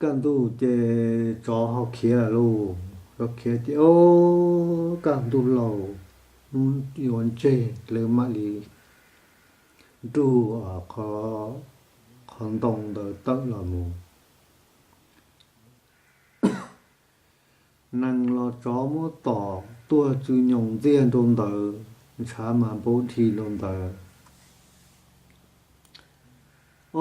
Kaj ntug ces tsov ho khiav lauj, tsov khiav ces ob kaj ntug laus, hnub yuav ntseg lawv mam li nrug qhov ntoo ntawd tawm los mus. Neeg los tsov muab tom tuag tsw nyoos ntxiag rau ntawd, ntshav mas npau dhi rau ntawd.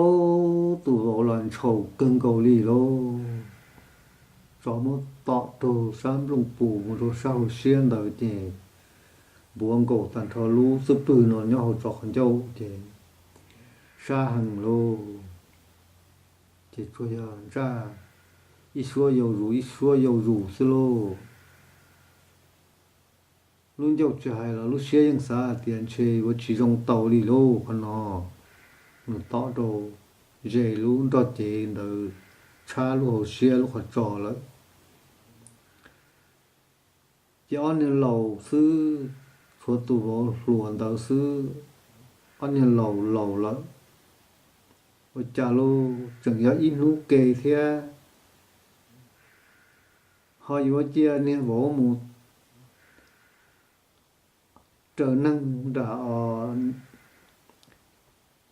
Ob tus vauv los ntshaus kawg nkaus li lauj. Tsov muab tom raug sab nplooj pus mus rau sab hauv siab ntawd ces npuav nkaus tag nrho lub xub pwg no nyob hauv tsov qhov ncauj ces sab heev lauj. Ces tsuas yog ntsaj ib suab yau zus ib suab yau zus xwb lauj. Lub ncauj tsis hais los lub siab yeej xav hais tias ntshe yuav tsis zoo tau li lauj qhov no. Nws tom rau ze lub nroj cev ntawd tshab lub hauv siab lub qhov tso lawm. Ces ob niag laus xwb, tshuav tus vauv hluas ntawd xwb, ob niag laus laus lawm. Ua cas lauj, tseem yog ib hnub ke thiab, ho yuav cia niag vauv mus raws neeg nram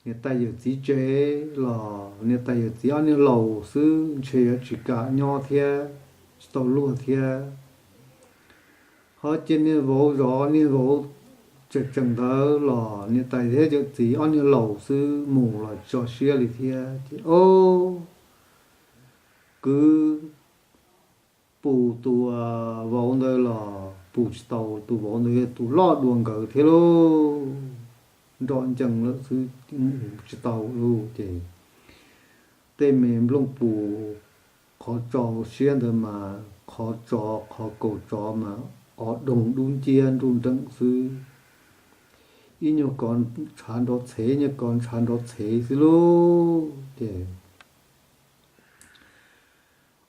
niam tais yawm txiv tsev los niam tais yawm txiv ob niag laus xwb ntshe yuav tsis kam nyob thiab, tsis tau luag thiab. Ho cia niag vauv zov niag vauv tseem tseem ntawd los niam tais thiab yawm txiv ob niag laus xwb mus los tso siab li thiab ces ob kwv pus tus vauv ntawd los pus tsis tau, tus vauv ntawd yog tus loj dua nkawd thiab lauj, nrov ncees lawm xwb, tsis tau lauj ces tej me nplooj pus qhov tso siab ntawd mas qhov tsov qhov kaus tsov mas o doog dub nciab nruj nreem xwb, ib nyuag kov ntshav nrov txhev, nyuag kov ntshav nrov txhev xwb lauj ces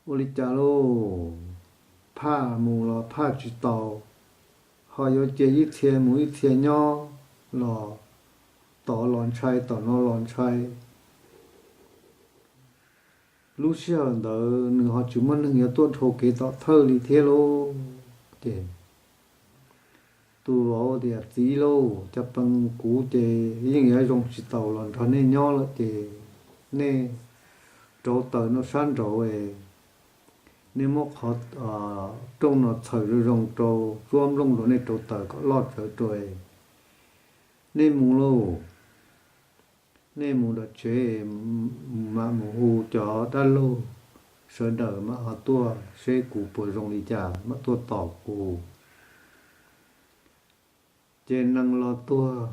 ua li cas lauj, phaj mus los phaj tsis tau, ho yuav cia ib txhia mus ib txhia nyob los tom los ntshai tom no los ntshai. Lub sij hawm ntawd nws ho tsis muaj neeg yuav tuaj dhau kev tom thawj li thiab lauj ces tus vauv tias txiv lauj, cas pes kuv ces yeej yuav zoo tsis taus los nrog nej nyob lawm ces nej rauv taws no sab nraud, nej muab qhov rooj no txhaws zoo zoo rau tsuab nplooj rau nej rauv taws kom loj tsawv rau, nej mus lauj, nej mus tom tsev mam mus hu cov dab laug sawv daws mam ho tuaj seb kuv puas zoo li cas mam tuaj tos kuv. Ces neeg los tuag,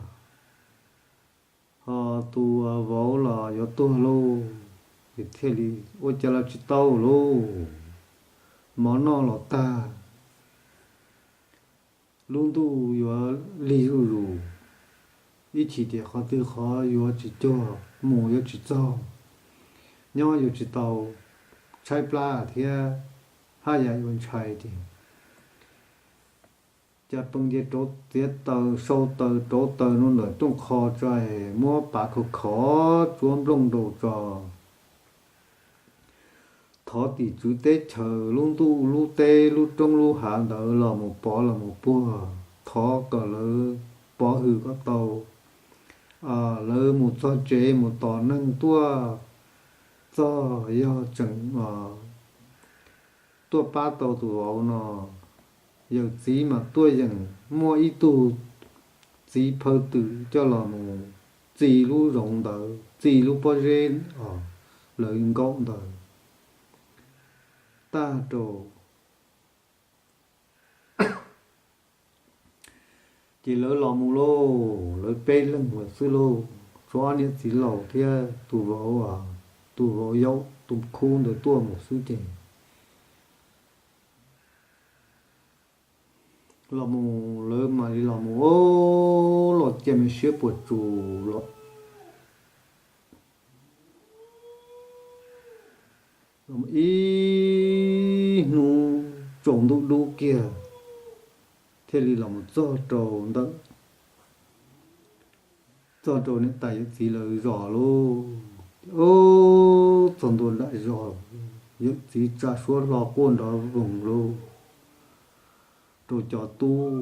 ho tus vauv los yuav tuag lauj, thiaj li ua cas los tsis tau lauj, mov noj los tag, lub ntuj yuav lig zuj zus, ib chim ces qhov twg qhov yuav tsis cuag, mus yuav tsis txog, nyob yuav tsis tau, tshaib plab thiab haj yam yuav ntshai ces cas pes ces rauv txiav taws sau taws rauv taws no ntawm rooj qho tso, muab pav khov khov tsuab nplooj rau tso, thov tim tswv teb chaws lub ntuj lub teb lub roob lub hav ntawd los mus pov los mus puag, thov kom lawv pov hwm kom tau, lawv mus txog tsev mus tos neeg tuaj txog yog tseem tuaj pab tau tus vauv no, yawm txiv mas tuaj yeem muaj ib tug txiv phaw twm coj los mus txi lub zoov ntawd, txi lub pob zeb lawv nkaum ntawd tag rau. Ces lawv los mus lauj, lawv peb leeg lawm xwb lauj, tshuav ob niam txiv laus thiab tus vauv, tus vauv yaus tus khub ntawd tuaj mus xwb ces los mus lawv mam li los mus, los cia me siab puas tsus los ib hnub tsaus ntuj dub kiag thiaj li los mus txog rau ntawm, txog rau niam tais yawm txiv lawv zos lauj. Txog ntua nram zos, Yawm txiv tsa suab hlo quaj nrov voog lauj rau cov tub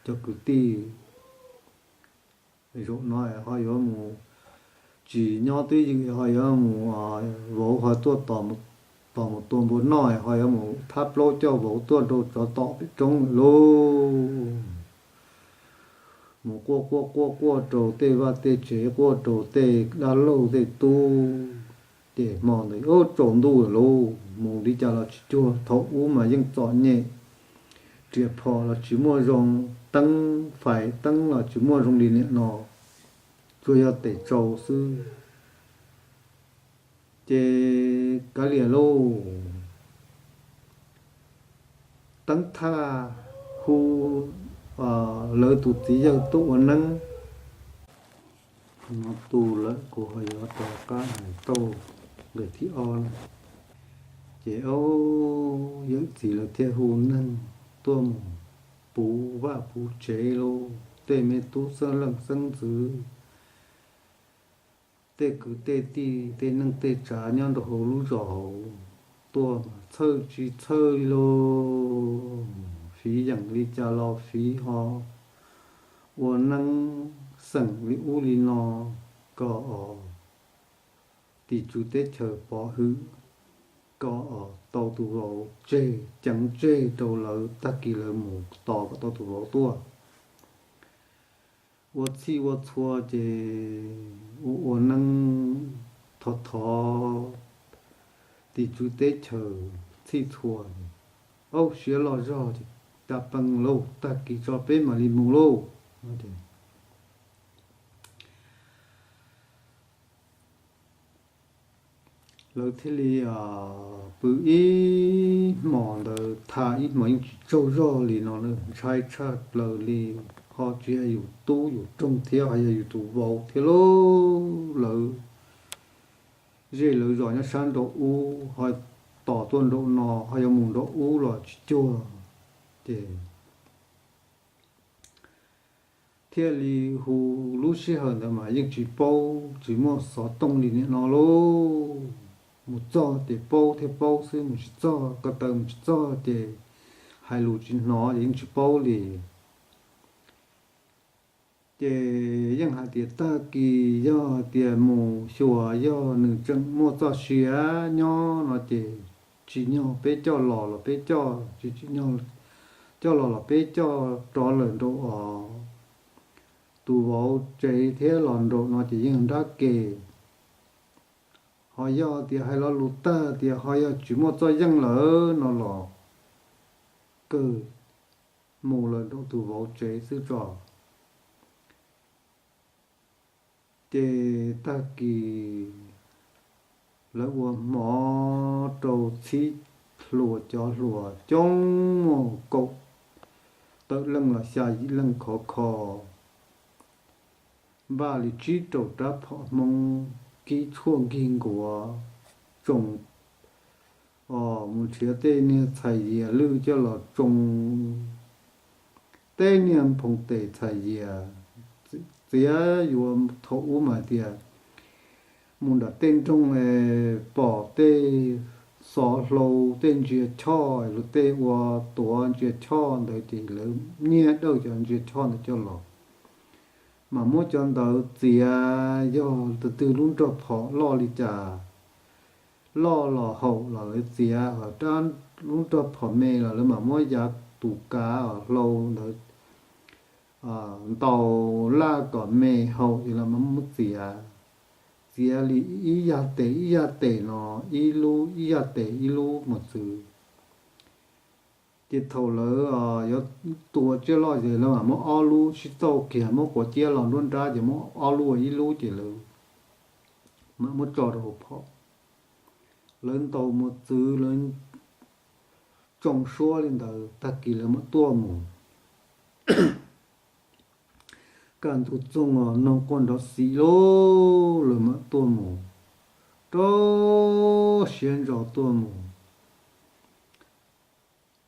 cov kwv tij. Zaum no es ho yuav mus, tsis nyob twj ywm, ho yuav mus, vauv ho tuaj tos mus tua npua noj, ho yuav mus thab plaub coj vauv tuaj rau tsov tom pem roob lawm lauj. Mus quaj quaj quaj quaj rau tej vaj tej tsev, quaj rau tej dab laug tej tub, ces hmo ntawd ub tsaus ntuj lawm lauj, mus li cas los tsis cuag. Thaum ub mas yeej txom nyem, riam phom los tsis muaj zoo, teeb fais teeb los tsis muaj zoo li nim no, tsuas yog tes tsau xwb. Ces kav liam lauj, teeb thaj hu lawv tus txiv yawg tuaj ua neeb. No tu lawm kuv ho yuav rov qab hais tau nqe thib ob na. Ces yawm txiv lawv thiaj hu neeg tuaj mus puv vaj puv tsev lauj, tej me tub xeeb leej xeeb ntxwv, tej kwv tej tij, tej neej tej tsav nyob rau hauv lub zos hauv tuaj mas txhawj tsis txhawj li lauj, fiv yeem li cas los fiv ho ua neeb xeem li ub li no, kom tim tswv teb chaws pov hwm, kom tau tus vauv tseg, ceev tseg rau lawv, tag kis lawv mus tos kom tau tus vauv tuaj. Ua txhij ua txhua ces ua ua neeb thov thov tim tswv teb chaws txhij txhua, auj, siav loj zog ces cas pees lauj, tag kis tso peb mam li mus lauj. Lawv thiaj li pw ib hmos ntawd, tham ib hmos yeej tsis tsaug zog li no, ntshai tshaj plaws li, ho tsis yog yus tub yus roog thiab, ho yog yus tus vauv thiab lauj. Lawv zej lawv zos nyob sab nraum ub ho tos tuaj nraum no, ho yuav mus nraum ub los tsis cuag, ces thiaj li hu. Lub sij hawm ntawd mas yeej tsis paub, tsis muaj xov tooj li nim no lauj. Mus txog ces paub thiab paub xwb, mus tsis txog, ko taw mus tsis txog ces hais lus tsis hnov ces yeej tsis paub li. Ces yeej hais tias tag kis yog hais tias mus xyuas yog nws tseem muaj txoj sia nyob no ces tsim nyog peb coj los los peb coj, tsis tsim nyog coj los los peb coj rov lawm nraum os. Tus vauv tsev thiab los nraum no ces yeej nrab ke. Ho yog tias hais lo lus tag tias ho yog tsis muaj txoj yeej lawm no los kawg mus lawm nraum tus vauv tsev xwb tso. Ces tag kis lawv ua hmo rau txhib hluas cov hluas coob muaj kaum tawm leej los xya yim leej khov kho, npaj li tsib rau rab phom Hmoob kib tshuaj nkig nkuav, tsoo mus nrhiav tej niag txhais yias lwj coj los tsoo, tej niag nphoo tes txhais yias. Txiav yuav thaum ub mas tias mus nram tej nroog es pom tej xov hlau, tej ntsia choj, luag tej ua tuav ntsia choj ntawd ces lawv nyiag dawj cov ntsia choj ntawd coj los, mas muab cov ntawd txiav, yog tus twg lub nrog phom loj li cas, loj los haum los lawv txiav, ho rab lub nrog phom me los lawv mam muab yav tus kav hlau ntawd ntaus laj kom me haum ces lawv mam muab txiav. Txiav li ib yag tes ib yag tes no, ib lub ib yag tes ib lub mos txwv. Ces thaum lawv yuav tua tsiaj loj ces lawv mam muab ob lub sib txauj kiag, muab quav ciab los nruab nrab ces muab ob lub ua ib lub ces lawv mam muab tso rau hauv phom. Lawv ntaus mos txwv, lawv tsoo suab li ntawd, tag kis lawv mam tuaj mus. Kaj ntug txoog os, noog quaj nrov xim lauj, lawv mam tuaj mus, rau siab ntso tuaj mus.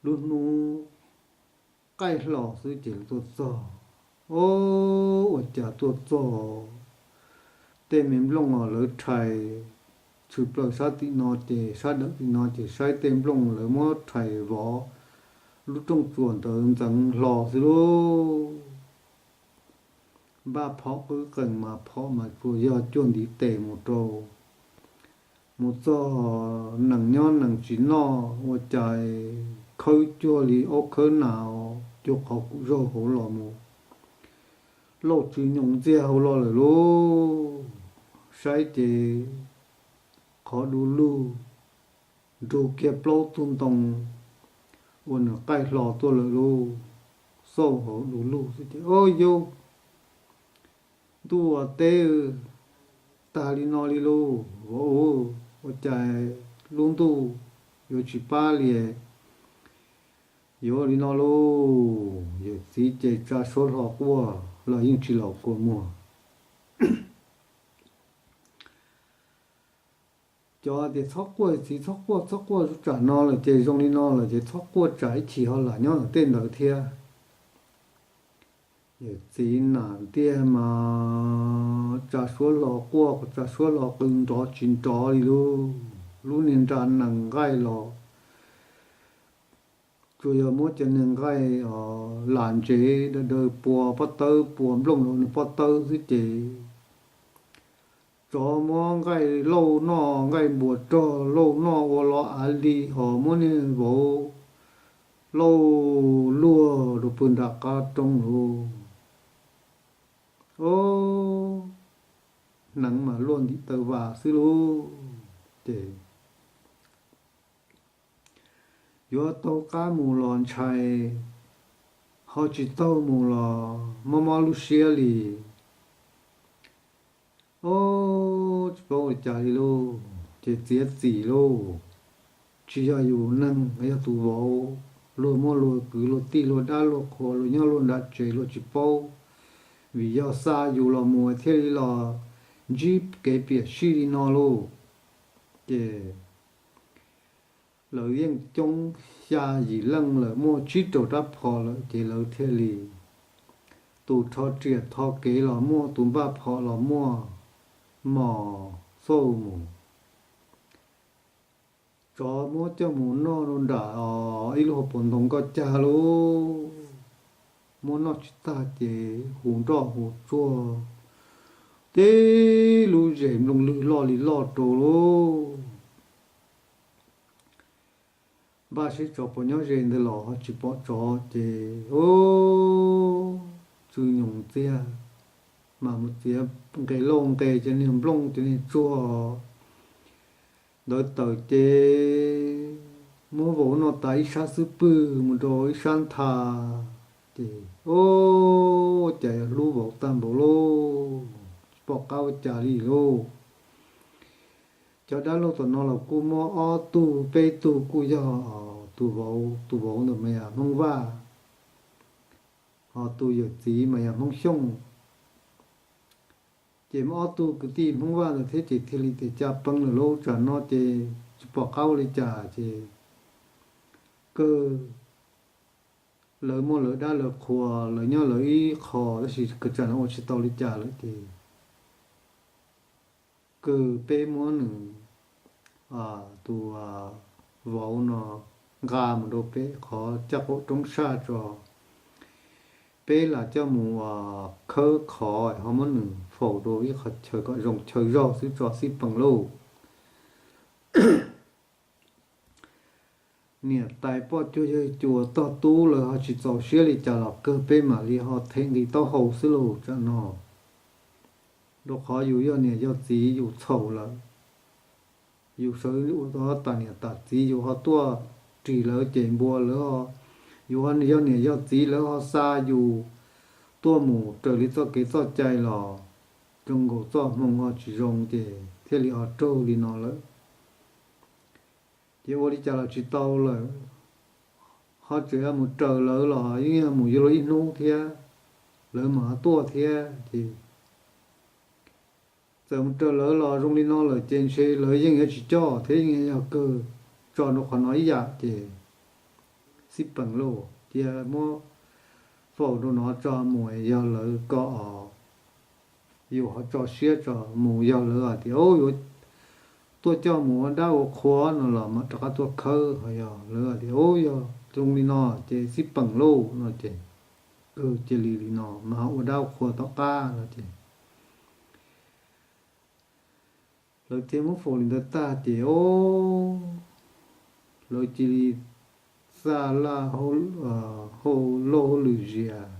Lub hnub qaij hlo xwb ces lawv tuaj txog. Ob, ua cas tuaj txog, tej me nplooj os lawv rhais tshwm plaws sab tim no ces sab dawm tim no ces saib tej nplooj lawv muab rhais vov lub rooj tsuas ntawd ntxeev hlo xwb lauj. Npaj phom qwb qees mas phom mas tsuas yog cuag ntiv tes mus rau, mus txog nees nyob nees tsis noj ua cas khawb cuag li aub khawb nas, cuag qhov kuv zaug hauv los mus lauj, tsw nyoos ntxiag hauv los lawm lauj. Saib ces qhov du lug nrug kiag plaub tug ntoo uas nws qaij hlo tuaj lawm lauj. Xauj hauv du lug xwb ces, o yau, ntuj ua teb tag li no li lauj, vauv, ua cas lub ntuj yuav tsis pab li, yuav li no lauj. Yawm txiv ces tsa suab hlo quaj los yeej tsis laus kua muag. Cov tias txhob quaj txiv, txhob quaj, txhob quaj, tsam no lawm ces zoo li no lawm ces txhob quaj tsam ib chim ho lam nyob ntawm tej ntawd thiab. Yawm txiv nam tiag mas tsa suab hlo quaj, tsa suab hlo qw nrov tsis nrov li lauj. Lub niag nra nees nqaij los tsuas yog muab cov niag nqaij lam ntsev daws daws pua pob tawb, pua nplooj rau nws pob tawb xwb ces tsov muab nqaij lauj noj, nqaij npua rog lauj noj ua lo av li, ho muab niag vauv lauj luag rau pw nram qab roob lauj. O, hneev mas luaj ntim taw vas xwb lauj. Ces yuav taug qab mus los ntshai, ho tsis taug mus los mob mob lub siab li. O, tsis paub ua cas li lauj, ces txiav txim lauj. Tsis yog yus neeg, yog tus vauv, luag muaj luag kwv, luag tij luag dab, luag qhua, luag nyob luag nram tsev, luag tsis paub. Vim yog xa yus los mus thiaj li los ntsib kev piam sij li no lauj. Ces lawv yeej coob xya yim leej lawm, muaj tsib rau rab phom lawm, ces lawv thiaj li, tus rho riam tho kev los muaj, tus npaj phom los muaj, mos xauj mus. Tsov muab coj mus noj rau nram ib lub hauv paus ntoo nkoj cag lauj. Muab noj tsis tag ces hu nroj hu tsuag, tib lub zes nplooj lwg loj li loj rau lauj. Npaj seb tsov puas nyob ze ntawd los ho tsis pom tsov ces, o, tsw nyoos ntxiag, mas mus txiav nqe lauj nqe cov niag nplooj cov niag tsuag ntawd tawm ces muab vauv noj tas ib sab xub pwg mus rau ib sab ntha. Ces, o, cas yog hlub vauv tag npaum lauj, tsis pom qab ua cas li lauj. Cov dab laug tom no los kuj muaj ob tug peb tug kuj yog tus vauv, tus vauv ntawd mas yog Hmoob Vaj, ho tus yawm txiv mas yog Hmoob Xyooj. Ces muaj ob tug kwv tij Hmoob Vaj ntawd thiab ces thiaj li tias cas peev lawm lauj, tsam no ces tsis pom qab ua li cas ces kawg lawv muaj lawv dab lawv qhua, lawv nyob lawv ib qho tab sis tsam no ua tsis tau li cas lawm ces kawg peb muab nws tus vauv no nqa mus rau peb qhov caj qaum roob saj tso, peb lam coj mus khawb qhov ho muab nws faus rau ib qho chaw kom zoo chaw zog xwb tso xij peem lauj. Niam tais poj cuag yawg cuas tog tub lawv ho tsis txaus siab li cas los kawg peb mam li ho them nqi taub hau xwb lauj tsam no. Rau qhov yus yog niam yog txiv yus txhaum lawm, yus sawv ua tas niam tas txiv yus ho tuaj ris lawv ces npua lawv, yus yog niam yog txiv lawv ho xa yus tuaj mus raws li txoj kev txoj cai los zoo nkaus txoj hmoo ho tsis zoo ces thiaj li ho raug li no lawm. Ces ua li cas los tsis tau lawm, ho tseem mus raws lawv los yeej yog mus yuav luag ib hnub thiab, lawv mam tuaj thiab ces txawm mus raws lawv los zoo li no lawm ces ntshe lawv yeej yuav tsis coj thiab yeej yog kawg tso rau qhov no ib yam ces xij peem lauj, cia muab faus rau no tso mus yog lawv ko os. Yus ho tso siab tso mus yog lawv hais tias yuav tuaj coj mus ua dab ua qhua no los mam rov qab tuaj khawb. Ho yog lawv tias, Ub, yog zoo li no ces xij peem lauj, no ces cia li li no mas ho ua dab ua qhua tom qab no ces lawv thiaj muab faus li ntawd tag ces, o, lawv cia li xa laj hauj lwm zias,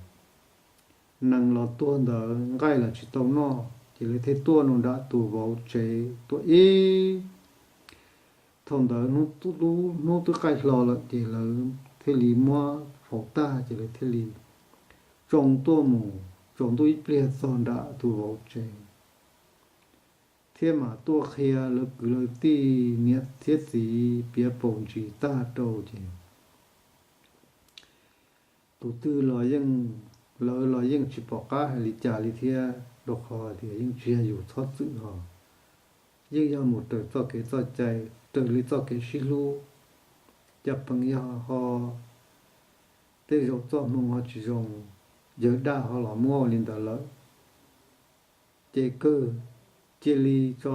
nees los tuag ntawd, nqaij los tsis tau noj, ces lawv thiaj tuaj nram tus vauv tsev tuaj ib. Thaum ntawd hnub twb qaij hlo lawm ces lawv thiaj li muab faus tag ces lawv thiaj li tsoo tuaj mus tsaus ntuj ib pliag txog nram tus vauv tsev, thiab mam tuaj qhia lawv kwv lawv tij niam thiab txiv piav paus ntsis tag rau ces tus twg los yeej, lawv los yeej tsis pom qab hais li cas li thiab, rau qhov tias yeej tsis yog yus txhob txwm hos, yeej yog mus raws txoj kev txoj cai, raws li txoj kev sib hlub. Cas pees yog ho tej zaum txoj hmoo ho tsis zoo, yawg daj ho los muab ua li ntawd lawm, ces kawg cia li tso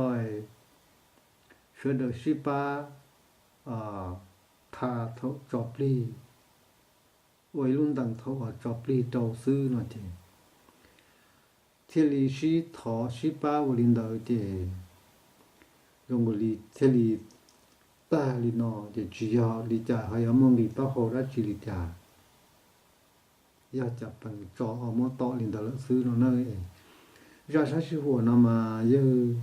sawv daws sib pab tha thaum tso plig, ua ib lub ntees thaum uas tso plig rau xwb no ces thiaj li sib thov sib pab ua li ntawd ces zoo li thiaj li tag li no ces tsis yog li cas ho yuav muaj nqis taub hau dab tsi li cas. Yog cas pees tso ho muab tom li ntawd lawm xwb no na. Zaj sab sij huam no mas yawg,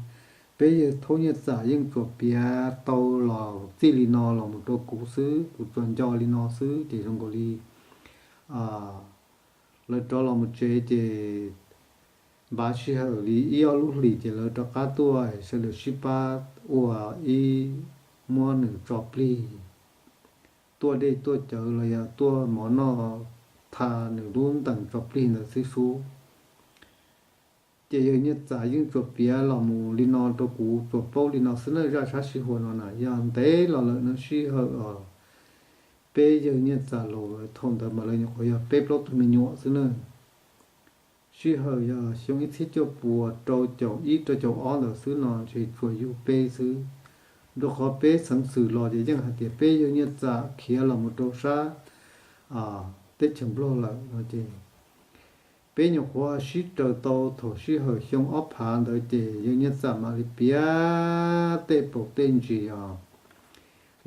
peb yawg Thaub Nyiaj Txam yeej tsuas piav tau los txij li no los mus rau kuv xwb, kuv tsuas nco li no xwb ces zoo nkaus li lawv rov los mus tsev ces npav sij hawm li ib ob lub hlis ces lawv rov qab tuaj sawv daws sib pab ua ib, muab nws tso plig, tuaj dej tuaj cawv los yog tuaj mov noj tha nws lub ntees tso plig ntawd xwb sub. Ces yawg Nyiaj Txam yeej tsuas piav los mus li no rau kuv tsuas paub li no xwb na. Zaj sab sij huam no na yog ntev los lawm no, sij hawm os, peb yawg Nyiaj Txam laus thaum ntawd mas lawv nyuam qhuav yog peb plaub tug me nyuam xwb na. Sij hawm yog xyoo ib txhiab cuaj puas rau caum ib rau caum ob ntawd xwb no ntshe tsuas yug peb xwb, rau qhov peb xeev xwm los ces yeej hais tias peb yawg Nyiaj Txam khiav los mus rau sab teb chaws Nplog lawm no ces peb nyuam qhuav sib raws tau thaum sij hawm xyoo ob phav ntawd ces yawg Nyiaj Txam mam li piav tej paus tej ntsis os.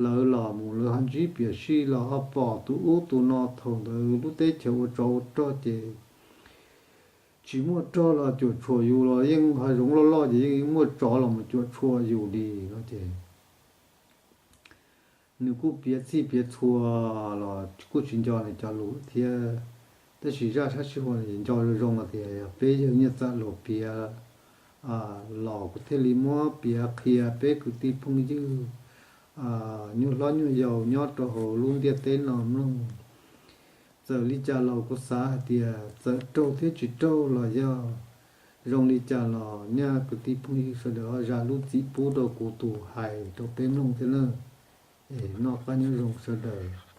Lawv los mus lawv ho ntsib piam sij los ho pom tus ub tus no, thaum ntawd lub teb chaws ua tsov ua rog ces tsis muaj rog los cuam tshuam yus los yeej hav zoov loj loj ces yeej muaj tsov los mus cuam tshuam yus li no ces nws kuj piav txhij piav txhua los kuj tsis nco nws cov lus thiab. Tab sis zaj sab sij huam nco zoo zoo tias yog peb yawg Nyiaj Txam laus piav los kuv thiaj li muab piav qhia peb kwv tij phooj ywg nyuag hlob nyuag yaus nyob rau hauv lub ntiaj teb no mloog. Txawm li cas los kuv xav hais tias txawm raug thiab tsis raug los yog zoo li cas los nyaj kwv tij phooj ywg sawv daws ho zam lub txim pub rau kuv tus hais rau peb mloog thiab na. Es noj qab nyob zoo sawv daws.